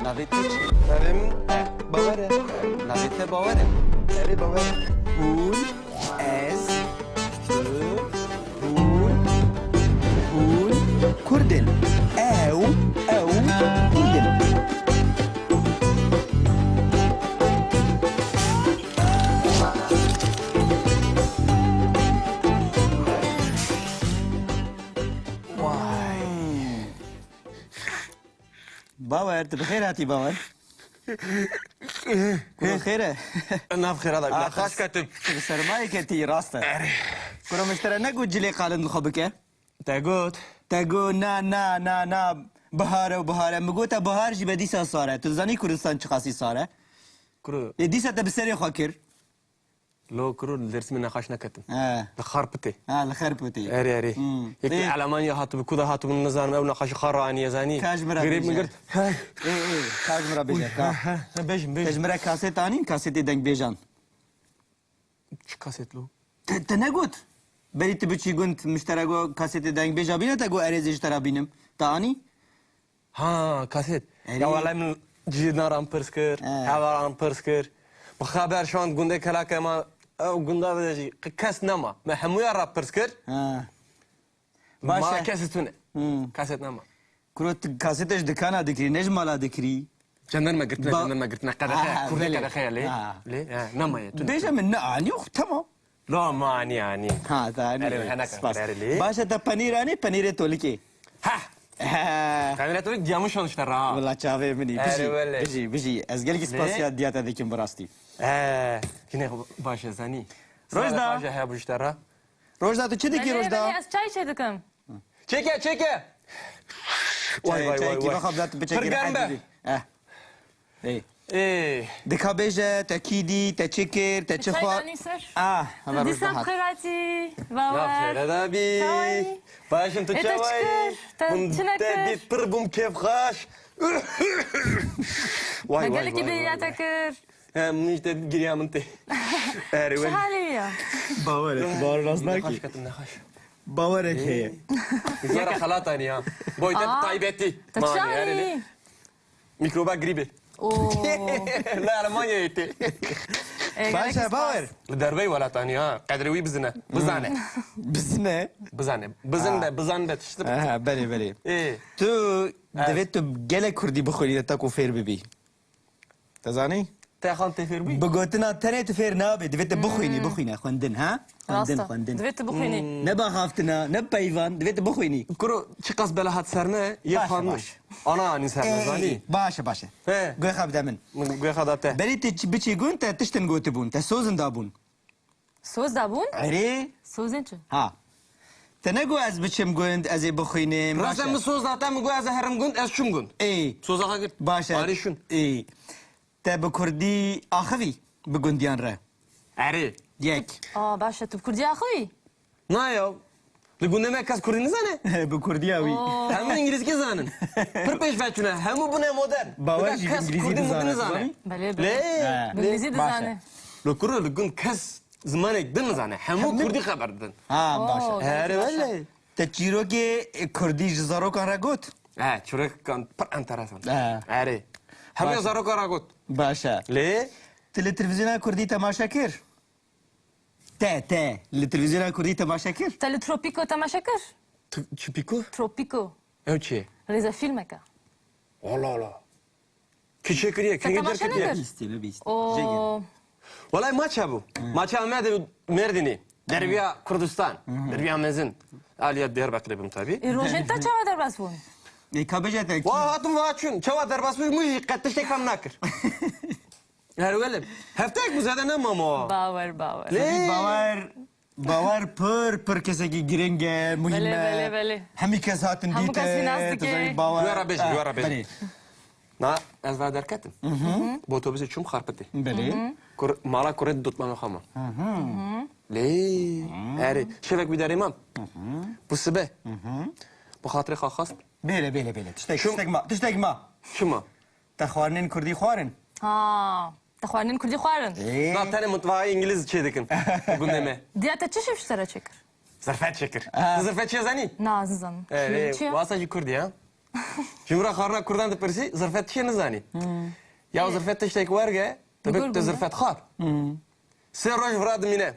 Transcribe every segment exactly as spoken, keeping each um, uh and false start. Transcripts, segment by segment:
Navê te çi? Navê min Bawer e. Navê te Bawer e. Erê, Bawer e. Hûn, ez, tu, hûn, hûn Kurd in. Ew, ew Kurd in. Vay. Bawer, tu bi xêr hatî, Bawer. Kuro xêr e? Nav xêra da, Ah, xaş ke tu. Tu bi sermayê ketî, rast e. Erê. Kuro, min ji te re negot cilê qalin li xwe bike? Te got. Te got, na, na, na, na. Bihar e û bihar e. Min got te bihar jî be dîsa sar e. Tu dizanî Kurdistan çiqasî sar e? Kuro. Ê, dîsa te bi serê xwe kir. Lo kuro, li Dêrsimê nexaş neketim. He. Li Xarpitê. Ha, li Xarpitê. Erê, erê. Hmm. Yekî Ê. Elemanya hatibû, ku da hatibû nizanim, ew nexaşî xwe raniye zanî. Ka ji min re Girê min bêje. Girt. He. Ê, ê, ka ji min re bêje, ka. He, he, he, bêjim, bêjim. Te ji min re kaset anîn, kasetê dengbêjan. Çi kaset lo? Te, te negot? Berî tu biçî gund, min ji te re got kasetê dengbêja bîne, te got erê zê ji te re bînim. Te anî? Ha, kaset. Erê. Ya welay min cî naran pirs kir, He. hevaran pirs kir. Bi xeber şand gundê kelake ma, ew gunda de jî qe-, kes nema. Me hemûya re pirs kir. Ha. Ma Baş e. kes tune. Hmm. Kaset nema. Kuro, tu kasetê ji dikana dikirî, ne ji mala dikirî? Jandarma girtine, Ba- jandarma girtine. Qedexe, Ha, kurdê belê. qedexe ya lê. Ha. Lê, ha, nemaye, tune. Bêje min ne anî, xwe, tamam. Lo, ma anî, anî. Ha, te anî. Erê, hene Spas. Erê, lê. Baş e, te penîr anî, penîrê tolikê. Ha! He. Penîrê tolik diyamişan işte ra. Wela çavê min î. Erê, Bijî, wele. bijî, bijî. Ez gelekî Lê? spasiya diya te dikim bi rastî. He. Yine baş e, zanî. Rojda. Baş e, he, bu işte ra. Rojda, tu çi dikî, Belê, Rojda? belê, ez çay çêdikim. Çêke, çêke. Vay, vay, vay, vay. Çayekî vexa bidat, biçekî Pir germ be. Eh. Ê. Ê. Dika bêje, te kî dî, te çi kir, te çi Çay xwar? danî ser. Ah, hemen Rojda hat. Dîsa bi xêr hatî, Bawer. Navxêre da bî. Çawayî? Başim, tu Ê, te çi çawayî? kir? Te Hûn çi te nekir? dît pir bûm kêfxaş. Vay, Me vay, gelekî vay, bêriya vay, te vay. kir. He, min işte giriya min tê. Erê, Çi wele. halê ya? Bawer e, bawer rast Nexaş nakî. ketim, nexaş. Bawerek heye. Zora xelatani ya. Boyta Aa, taybeti. te Mani, çaxî? erê ne? Mikroba grîbê. Oo. Li Almanyayê tê. Ê, Baş gelek e, spas. Bawer. Li derveyî welatani ha. Qedrê wî bizine. Bizane. Bizine. Bizane. Bizin Ha. be, bizan be tiştir. Aha, belê, belê. Ê. Tu Ha. divê tu gelek kurdî bixwînî ta ku fêr bibî. Te zanî? Te xan tê fêr bûyî? Bi gotina tenê tu fêr nabî. Divê tu bixwînî, Hmm. bixwîne, xwendin, ha? Xwendin, Rast e. xwendin. Divê tu bixwînî. Hmm. Ne baxaftina, ne peyvan, divê tu bixwînî. Kuro, çiqas bela hat ser me, yê Baş e, xanû. baş. Ana anî ser me, Ê, zanî? Baş e, baş e. He. Guhê xwe bide min. Min guhê xwe da te. Berî tu çi-, biçî gund, te tiştin gotibûn, te sozin dabûn. Soz dabûn? Erê. Sozên çi? Ha. Te nego ez biçim gund, ez ê bixwînim. Rast e, Baş e. min soz da te, min got ez ê herim gund, ez çûm gund. Ê. Soza xwe girt. Baş e. Parê şûn. Ê. Te bi kurdî axivî bi gundiyan re? Erê. Yek. Aa, baş e, tu bi kurdî axivî? Na ya. Li gundê me kes kurdî nizane? Bi kurdiya wî. Oo. Hemû îngilîzkî zanin. Pir pêş ve çûne. Hemû bûne modern. Bawer Bi jî kes îngilîzî kurdî dizane, nizane. dizanî? Belê, Lê, belê. lê, Îngilîzî baş e. dizane. Li kuro li gund kes zimanek din nizane. Hemû Hemû? kurdî xeber didin. Ha, baş e. Oo, Herê baş e. wele. Te çîrokê kurdî ji zarokan re got? He, çîrokan pir enteresan. He. Herê. Hemû Baş e. zarokan re got. Baş e. Lê? Tu li televîzyona kurdî temaşe kir? Te, te, li televîzyona kurdî temaşe kir? Te li Tropîko temaşe kir? Tu, çi pîko? Tropîko. Ew çi ye? Rêzefîlmek e. Allah Allah. Kî çêkiriye? Te Kî temaşe derketiye? nekir? Bîstî, bîstî. O. Jê gelin. Welay maça bû. Maça Amedê û Mêrdînê. Derviya Kurdistan. Derviya mezin. Aliya Diyarbekirê bûm tabî. Ê, rojên te çawa derbas bûn? Ê, ka bêje te kî? Wa hatim wa çûn. Çawa derbas bûn? Min jî qet tiştek fam nakir. Her welê. Hefteyek bû, zêde nema ma. Bawer, bawer. Lê Bawer, Bawer pir, pir kesekî giring e, muhîm e. Belê, belê, belê. Hemî kes hatin Hemû dît kes e, wî nas dike. tu zanî Bawer. Guya re bêje, Ah, guya re bêje. belê. Na, ez va derketim. Bi otobusê çûm Xarpitê. Belê. Kur, mala kurê dotmano xwe ma. Lê, erê, şevek wî derê mam. Bu sibe. Bi xatirê xwe xwest. Bêle, bêle, bêle. Tiştek, Çim- tiştek ma, tiştek ma. Çima? Te xwarinên kurdî xwarin? Ha, te xwarinên kurdî xwarin? Ê. Na, tenê mutfaxa îngilîz çêdikin. Gundê me. Diya te çi şev ji te re çêkir? Zirfet çêkir. Ha. Tu zirfet çêzanî? Na, ez nizanim. Ê, Çi ye? wasa jî kurdî ha? Ji min re xwarina kurdan dipirsî, zirfet çi ye nizanî. Ya zirfet tiştek werge, Li dibik gor tu gund e. Zirfet xwar. Sê roj vira dimîne.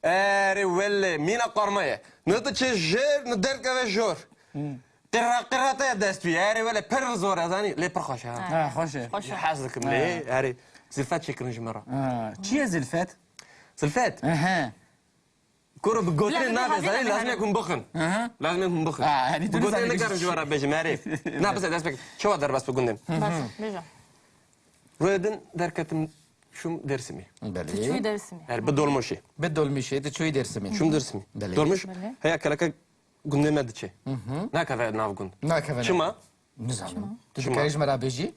Erê wele, mîna qarma ye. Ne tu çi jêr, ne derkeve jor. Qirra qirra te dest wî. Erê wele, pir zor e, zanî, lê pir xweş e, ha. Ha, xweş e. Xweş e. Hez dikim lê, erê. Zilfet çêkirin ji me re. Ha, çi ye zilfet? Zilfet? Ehe. Kuro bi gotinê nabe, zanî, lazim e hûn bixin. Aha. Lazim e hûn bixin. Ha, yani tu nizanî. Bi gotinê nikarim ji we re bêjim, erê. Na, bize dest pê. Çawa derbas bi gundên? Baş, bêje. Rûyê din derketim çûm Dêrsimê. Belê. Tu çûyî Dêrsimê. Her bi dolmuşê. Bi dolmuşê, tu çûyî Dêrsimê. Çûm Dêrsimê. Belê. Dolmuş, belê, heya keleke gundê me diçe. Nakeve nav gund. Nakeve nav. Çima? Nizanim. Çima? Tu dikarî ji me re bêjî?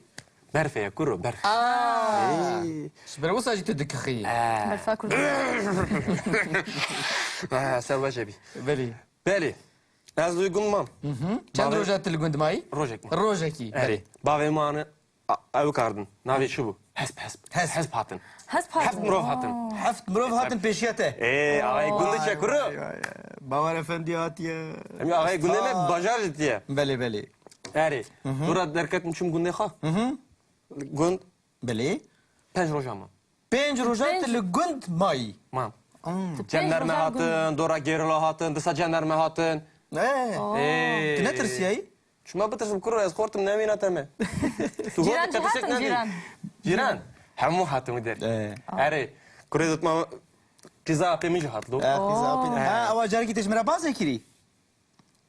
Berfê ye, kuro, berfê. Aa! Ê. Ji ber wisa jî tu dikixî. Aa. Berfa Kurdistanê. Aa, ser we jebî. Belê. Belê. Ez li gund mam. Çend roja tu li gund mayî? Rojek mam. Rojekî. Erê. Belê. Bavê mane, a-, ew kardin. Navê çi bû? Hesp, hesp. Hesp. Hesp hatin. Hesp hatin. Heft mirov hatin. Aa. Heft mirov hatin pêşiya te. Ê, axayê gund diçe, kuro. Vay, vay, vay. Bawer Efendî hatiye. Em axayê gundê me, bajar jî tiye. Belê, belê. Erê. Dora derketim çûm gundê xwe. Gund. Belê. Pênc roja ma. Pênc roja tu li gund mayî. Mam. Hmm. Jandarme hatin, dora gerîla hatin, disa jandarme hatin. Ee. Ee. Tu netirsiyayî? Çima bitirsim kuro, ez xortim, nemîna te me. Tu xortim, te tiştek nedî. Cîran. Cîran. Hemû hatin wî der. Ee. Erê. Kurê dotma qîza apê min jî hat lo. Ee, qîza apê. Ha, ewa carekî te ji min re bazê kirî.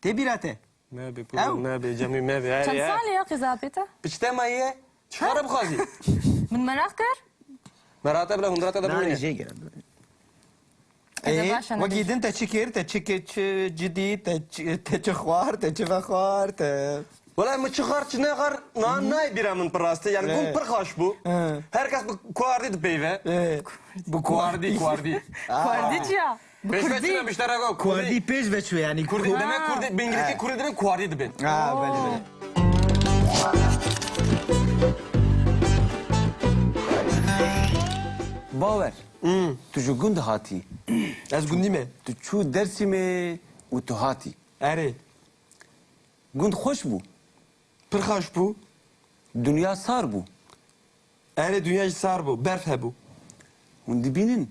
Tê bîra te? Mebe, kuro, mebe, cemî mebe. Çend salî ye qîza apê te? Piçte me ye. Çi xara bixwazî? Min meraq kir. Meraq te bila hundra te de bimîne. Jê girin. Ê, wekî din te çi kir? Te çi kir, çi cidî, te çi, te çi xwar, te çi vexwar, te... Wela min çi xwar, çi nexwar, na, nayê bîra min pir rastî. Yani gund pir xweş bû. Her kes bi kuardî dipeyve. Ê, bi kuardî, kuardî. Kuardî çi ya? Pêşve çûne bi ji te re got. Kurdî pêş ve çû yani. Kurdî deme, Kurdî, bi îngilîzî Kurdî dibin, Kurdî dibin. Ha, belê, belê. Bawer, tu ji gund hatî. Ez gundî me. Tu çû Dêrsimê û tu hatî. Erê. Gund xweş bû. Pir xweş bû. Dinya sar bû. Erê, dinya jî sar bû, berf hebû. Hûn dibînin,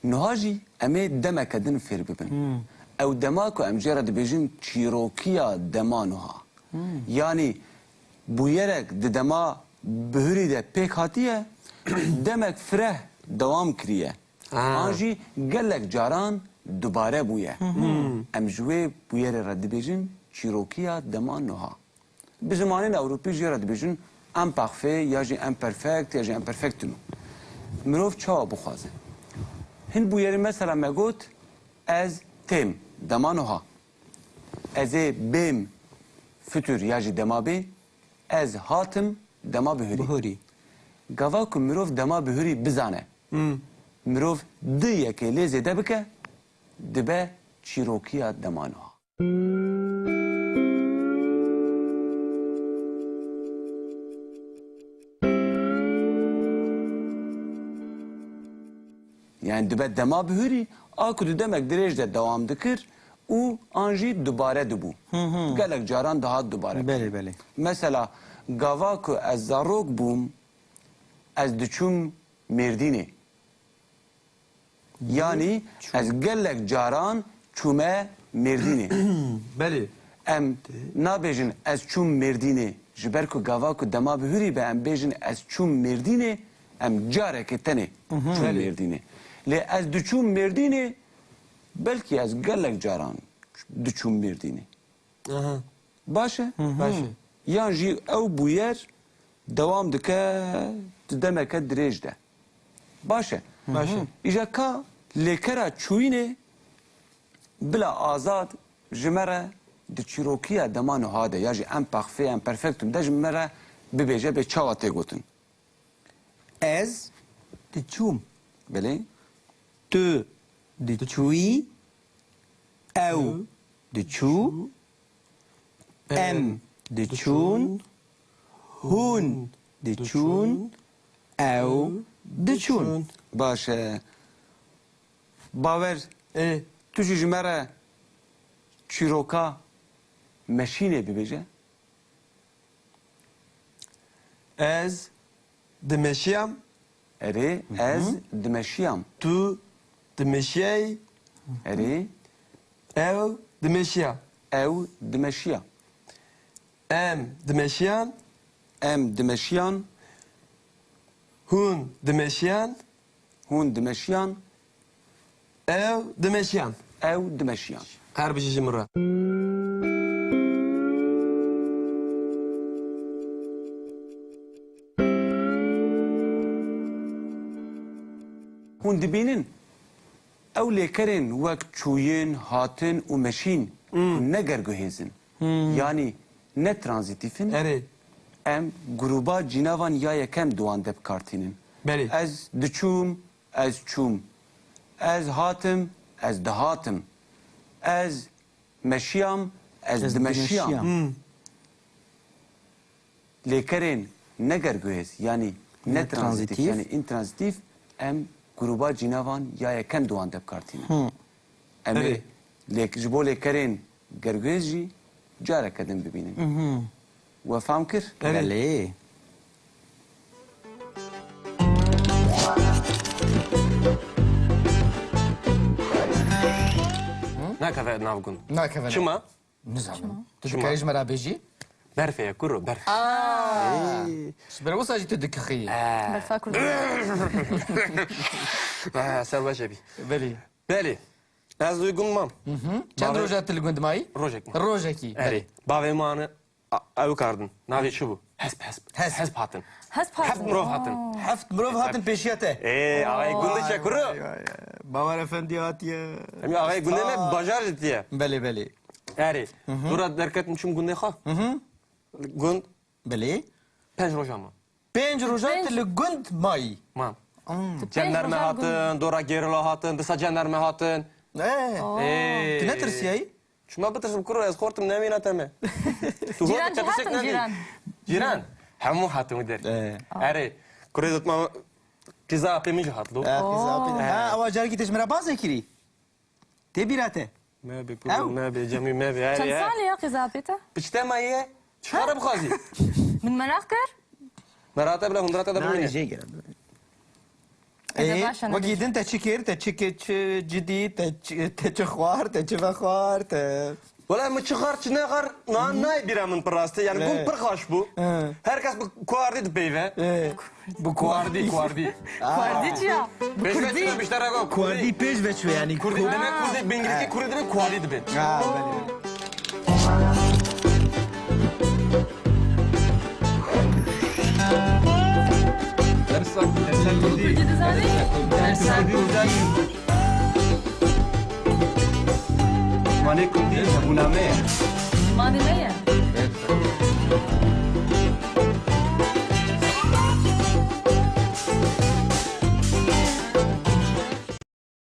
niha jî em ê demeke din fêr bibin. Ew dema ku em jê re dibêjin çîrokiya dema niha. Yanî bûyerek di dema bihurî de pêk hatiye, demek fireh dewam kiriye. An jî gelek caran dubare bûye. Em ji wê bûyerê re dibêjin çîrokiya dema niha. Bi zimanên Ewropî jê re dibêjin imparfait ya jî imperfekt ya jî imperfectum. Mirov çawa bixwaze? Hin bûyerî mesela me got, ez têm, dema niha. Ez ê bêm, futur ya jî dema bê. Ez hatim, dema bihurî. Bihurî. Gava ku mirov dema bihurî bizane, mirov du yekê lê zêde bike, dibe çîrokiya dema niha. Yani dibe dema bihurî, a ku di demek dirêj de dewam dikir û an jî dubare dibû. Gelek caran dihat dubare. Belê, belê. Mesela, gava ku ez zarok bûm, ez diçûm Mêrdînê. Yanî ez gelek caran çûme Mêrdînê. Belê. Em nabêjin ez çûm Mêrdînê, ji ber ku gava ku dema bihurî be em bêjin ez çûm Mêrdînê, em carekê tenê çûm Mêrdînê. Lê ez diçûm Mêrdînê, belkî ez gelek caran diçûm Mêrdînê. Aha. Baş e? Baş e. Yan jî ew bûyer dewam dike di demeke dirêj de. Baş e? Baş e. Îja ka lêkera çûyînê bila Azad ji me re di çîrokiya dema niha de ya jî imparfait, imperfectum de ji me re bibêje bê çawa tê gotin. Ez diçûm. Belê. Tu diçûyî. Ew diçû. Em diçûn. Hûn diçûn. Ew diçûn. Baş e. Bawer, ê, tu jî ji me re çîroka meşînê bibêje. Ez dimeşiyam. Erê, ez dimeşiyam. Tu dimeşiyayî. Erê. Ew dimeşiya. Ew dimeşiya. Em dimeşiyan. Em dimeşiyan. Hûn dimeşiyan. Hûn dimeşiyan. Ew dimeşiyan. Ew dimeşiyan. Her bijî ji min re. Hûn dibînin, ew lêkerên wek çûyin, hatin û meşîn Hmm. ku ne gerguhêz in, Hmm. yanî ne tranzîtîf in, Erê. em grûba cînavan ya yekem di wan de bi kar tînin. Belê. Ez diçûm, ez çûm. Ez hatim, ez dihatim. Ez meşiyam, ez Ez dimeşiyam. dimeşiyam. Hmm. Lêkerên ne gerguhêz, yanî ne Ne tranzîtîf, tranzîtîf. yanî intranzîtîf, em grûba cînavan ya yekem di wan de bi kar tînin. Hı. Em ê Erê. lêk-, ji bo lêkerên gerguhêz jî careke din bibînin. Hı hı. We fam kir? Erê. Belê. Nakeve nav gund. Nakeve nav. Çima? Nizanim. Tu Çima? dikarî ji me re bêjî? Berfê ye, kuro, berf. Aa! Ey. Ji ber wisa jî tu dikixî. Ee. Berfa Kurdistanê. Ee, ser weş e bî. Belê. Belê. Ez li gund mam. Hı hı. Çend Bavê- roja tu li gund mayî? Rojek mam. Rojekî. Erê. Belê. Bavê mane a-, ew kardin. Navê çi bû? Hesp, hesp. Hesp. Hesp hatin. Hesp hatin. Heft mirov hatin. Oo. Heft mirov hatin pêşiya te. Ê, axayê gundê çe kuro? Vay, vay, vay. Bawer Efendî hatiye. Em ya axayê gundê me Usta. bajar jî tiye. Belê, belê. Erê. Hı hı. Dora derketim çim gundê xwe. Hı hı. Gund. Belê. Penc roja ma. Penc roja Penc. tu li gund mayî. Ma. Hmm. Tu penc Cenderme roja hatin, gund. dora gerila hatin, disa cenderme hatin. Ee. Oo. Ee. Tu netirsiyayî? Çima bitirsim kuro, ez xortim nemîna te me. Tu Cîran hor jî te tiştek hatin, nedî. cîran. Cîran. Hemû hatin wî der. Ee. Erê. Kurê dotma qîza apê min jî hat lo. Ee, qîza apê. Oo. Ha, awa carekî te ji min re baz nekirî? Tê bîra te? Me be, Ew? kuro, me be, cemî me be. Erê, Çend erê. salî ye qîza apê te? Piçte me ye. Çi kare bixwazî? Min meraq kir. Merate bile, hundrate de Nanê bimîne. jê gere. Ede Ee, baş e, wekî nebe. din te çi kir? Te çi kir, çi cidî, te çi, te çi xwar, te çi vexwar, te Wela min çi xwar, çi nexwar, na, Hmm. nayê bîra min pir rast e. Yani, Evet. gund pir xweş bû. Evet. Her kes bi kuardî dipeyve. Evet. Bi Kuardî, kuardî. kuardî. Aa. Kuardî çi ya? Bi Pêşve kurdî. çi demişte rego? Kuardî pêş ve çû yani. Kurdî deme, Ha. kurdî, bi îngilîzî Evet. kurdî dibê, kuardî dibê. Ha, belê. Dersa, dersa kurdî. Kurdî dizanî? Dersa kurdî. Zimanê kurdî hebûna me ye. Zimanê me ye.